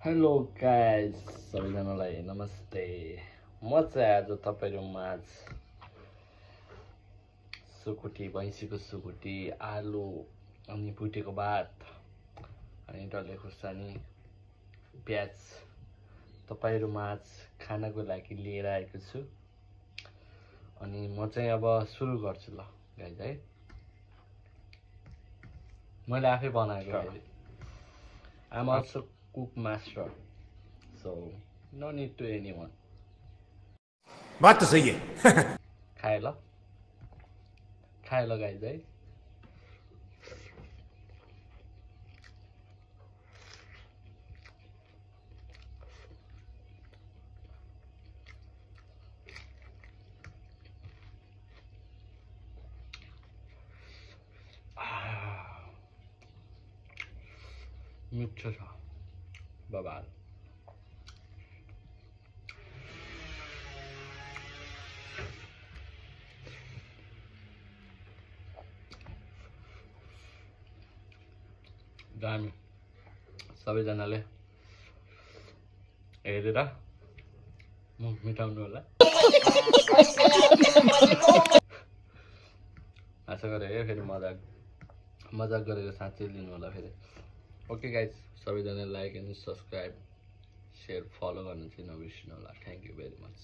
Hello guys, सबैजनालाई नमस्ते। म चाहिँ आज तपाईँहरू माझ सुकुटी, भैँसीको सुकुटी, आलु अनि भुटेको भात अनि डल्ले खुर्सानी प्याज तपाईँहरू माझ खानको लागि लिएर आएको छु। अनि म चाहिँ अब सुरु गर्छु ल गाइस है। मैले आफै बनाएको अहिले। I'm also cook master, so no need to anyone. बात तो सही है। खाए ल गाइस है। मिठो छ बबाल। दामी। सबैजनाले हेरेर मुख मिठाउनु होला। आशा गरे है फेरि मजाक गरेर साँच्चै लिनु होला फेरि। ओके गाइस, सबैजनाले like and subscribe, share, follow गर्नु चाहिँ नबिर्सिनु होला। Thank you very much.